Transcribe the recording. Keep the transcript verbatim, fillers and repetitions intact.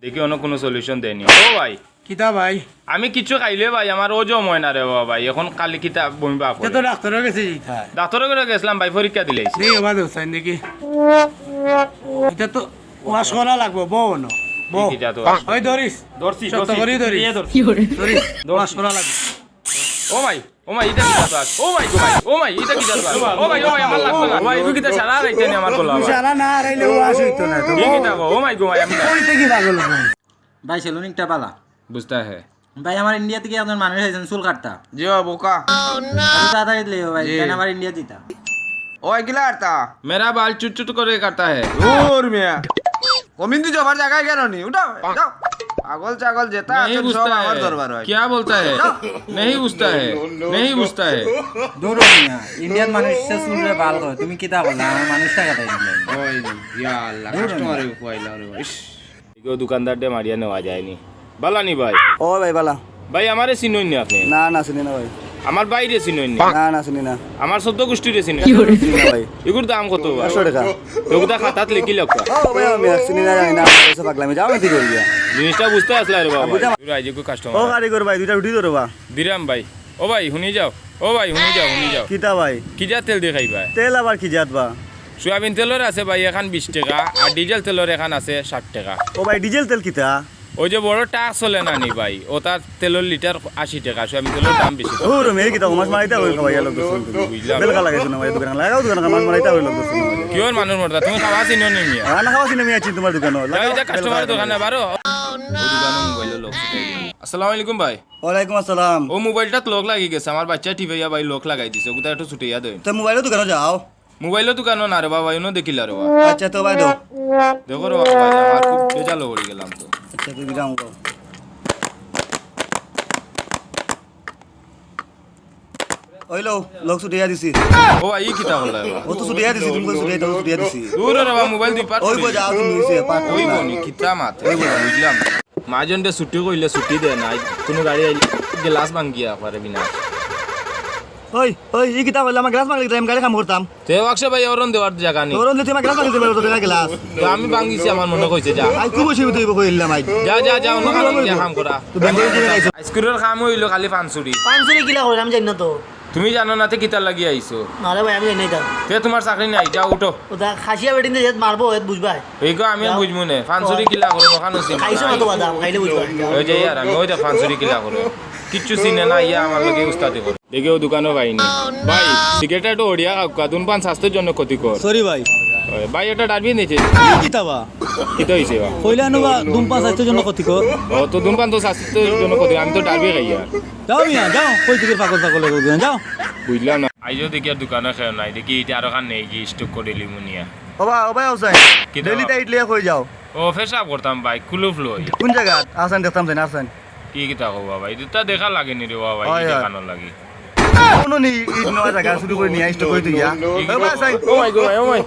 দেখি অন্য কোনো সলিউশন দেয়নি। ও ভাই, কিতা ভাই? আমি কিচ্ছু খাইলে ভাই, আমার হজম অয় না রে বাবা ভাই। এখন খালি কিতা বমি বাপ ইটা তো ডাক্তারর গেছে যাইতা। ডাক্তারর গেছে গেছিলাম ভাই, পরীক্ষা দিলাইছি। দেখি, ওবা দেও, চাইন দেখি। ইটা তো ওয়াশ করা লাগবো, বও অনো, বও। কিতা তো ওই ধরিস। ধরছি, শক্ত ধরছি, করি ধরিস। ইয়ে ধরছি। ধরিস, ধরছি। ওয়াশ করা লাগবো। ও ভাই, ও ভাই, ইটা কিতা তো আছে? ও ভাই গো ভাই, ও ভাই, ইটা কিতা তো আছে? ও ভাই, ও ভাই, আমার লাগতো না। ও ভাই, ইগু কিতা সারা রাইতে নি আমার গলা, ভাই? সারা না রাইলে ওয়াশ অইতো না তো। ই কিতা গো? ও ভাই গো ভাই, আমি কইতে কি পাগল অইবো? ভাই, সেলুন একটা বালা। বুঝতা হে। ভাই, আমার ইন্ডিয়া থাকি একজন মানুষ আইছইন চুল কাটতা। জি, ও বোকা। আচ্ছা, তাড়াতাড়ি লইও ভাই, জি। কেন আবার ইন্ডিয়া যাইতা? ওই কিলা কাটতা? मेरा बाल चुट चुट करे काटता है। দূর মিয়া। কমিন্দি জবার জাগায় কেন নি? উঠাও, যাও। পাগল ছাগল যেতা नहीं আছইন সব पूछता আমার है। দরবার অয়। क्या बोलता है? যাও। नहीं पूछता है। नहीं पूछता है। দূর মিয়া, ইন্ডিয়ান মানুষে চুলরে বাল করে, তুমি কিতা করলা? আমার মানুষটা কাটাই দিলে। ওই, ইয়া আল্লাহ, দূর কাস্টমারে খুয়াইলা রে ভাই। ইস। ইগু দোকানদাররে মারিয়া নেওয়া যায়নি। বালা নি ভাই? ও ভাই, বালা। ভাই, আমারে চিনইন নি আপনে? না, না, চিনি না ভাই। আমার ভাইরে চিনইন নি? না, না, চিনি না। আমার চৌদ্দ গুষ্টিরে চিনইন নি? চিনি না ভাই। ইগুর দাম কত ভাই? পাঁচশো টেকা। তো ওগুতা খাতাত লেখি লউক্কা। ও ভাই, আমি আর চিনি না, জানি না, আমার কাছে পাগলামি। যাও, আমি ঠিক করি দিয়া। জিনিসটা বুঝতা আছলা রে বাবা। বুঝা- ভাই, আইজ ইগু কাস্টমার। ও কারিগর ভাই, দুইটা রুটি ধরো বা। দিরাম ভাই। ও ভাই, হুনি যাও। ও ভাই, হুনি যাও, হুনি যাও। কিতা ভাই? কি জাত তেল দি খাইবা? তেল আবার কি জাত বা? সয়াবিন তেলর আছে ভাই এখান বিশ টেকা, আর ডিজেল তেলর এখান আছে ষাট টেকা। ও ভাই, ডিজেল তেল কিতা? ওই যে বড় ট্রাক চলে না নি ভাই, ওটার তেলর লিটার আশি টেকা, সয়াবিন তেলর দাম বেশি। ও রো, মেরে কিতা, মাছ মারাইতা অইল খাওয়াইয়া লোক দর্শন তুমি। বুঝলাম। বেলকা লাগাইছো না ভাই, দোকান লাগাও, দোকান মাছ মারাইতা অইল লোক দর্শন। কিওর মানুষ মরতা? তুমি খাওয়া চিনো নি মিয়া? হ্যাঁ, না খাওয়া চিনি মিয়া, চিনি তোমার দোকানো। যাও, লাগাও, এটা কাস্টমারের বেলকা দোকানে লাগাও। বারো। ওই দোকানো মোবাইলর লক লাগাই। আসসালামু আলাইকুম ভাই। ওয়ালাইকুম আসসালাম। ও মোবাইলটাত লক লাগি গেছে, আমার বাচ্চা টিপাইয়া ভাই লক লাগাই দিছে, ওগুতা একটু ছুটাইয়া দেইন। তে মোবাইলর দোকানো যাও। মোবাইলর দোকানো না রে বাবা, ইনো দেখিলা রে বাবা। আচ্ছা তো ভাই, দেও। দেখো রে বাবা, ভাই, আমার খুব বেজালো পড়ি গেলাম তো। আচ্ছা, তুই বিরাম কর। ওই লো, লক ছুটাইয়া দিছি। ও ভাই, ই কিতা করলা এবার? ও তো ছুটাইয়া দিছি, তুমি কই ছুটাইয়া দাও, ছুটাইয়া দিছি। দূর রে বাবা, মোবাইল দুই পাট ওই ছুটাই বই যাও, দিছি। তুমি হইছে, পাট ওই না। বনি, কিতা মাত? ওই বই, বুঝলাম। মাজন দে ছুটি কইলে ছুটি দে না, কোনো গাড়ি আইলে গ্লাস ভাঙ্গিয়া পারে বিনা। ওই, ওই, ই কিতা কইলা? আমার গ্লাস ভাঙলে কিতা? আমি গাড়ি কাম করতাম। তে ওয়াকশে ভাই, অরন দেওয়ার জাগা নেই। অরন দিতে আমার গ্লাস ভাঙলে দিতে পারবো, তোর গ্লাস। তো আমি ভাঙিছি, আমার মনে কইছে যা। আই খুব অসুবিধা হইব কইলাম আই। যা, যা, যা, অন্য কামো গিয়া কাম করা। তো বেঙ্গল থেকে আইছো। আইজকুরের কাম হইলো খালি পানসুরি। পানসুরি কিলা কইলাম জানি না তো। তুমি জানো না তে কিতার লাগি আইছো? না রে ভাই, আমি জানি না এটা। তে তোমার চাকরি নাই, যাও উঠো। ওটা খাসিয়া বেটিন যে মারবো, এত বুঝবায়। এই গো, আমি যাও। বুঝমু নে। পানসুরি কিলা করো, ওখানে চিনি খাইছো না। না তো বাদাম, খাইলে বুঝবায়। ওই যে ইয়ার, আমি ওই দেখ পানসুরি কিলা করো। কিচ্ছু চিনে না, ইয়া আমার লগে উস্তাদি করে। দেখে ও দোকানও পাইনি। ভাই, সিগারেট একটু ওড়িয়া খাউক্কা, ধূমপান স্বাস্থ্যের জন্য ক্ষতিকর। সরি ভাই। ওই, ভাই, এটা ডাস্টবিন দিছে। কিতা বা? কিতা হইছে বা? কইলা নু বা ধূমপান স্বাস্থ্যের জন্য ক্ষতিকর। ও, তো ধূমপান তো স্বাস্থ্যের জন্য ক্ষতি, আমি তো ডাস্টবিন খাই আর। যাও মিয়া, যাও, কই থেকে পাগল ছাগল হয়ে গেলে, যাও। বুঝলাম না। আইজও দেখি আর দোকানে খেয়ে নাই, দেখি এটা আরো খান নেই কি স্টক করে লিমুনিয়া। ওবা, ওবা, আউসাই। কিতা ডেলি বা? টাইট লিয়া কই যাও? ও, পেশাব করতাম ভাই, কুলুপ লই। কোন জায়গা? আসান দেখতাম চাই না, আসান। কি কিতা কও বাবা? এটা দেখা লাগেনি রে বাবা, হয়, এই হয়। দেখানোর লাগি। কোনো নি, এই নয়া জায়গা শুরু করে নিয়ে আইস তো কই তুই গিয়া? এই কি ওবা, বাবা? আসান। ও মাই গো, ও মাই।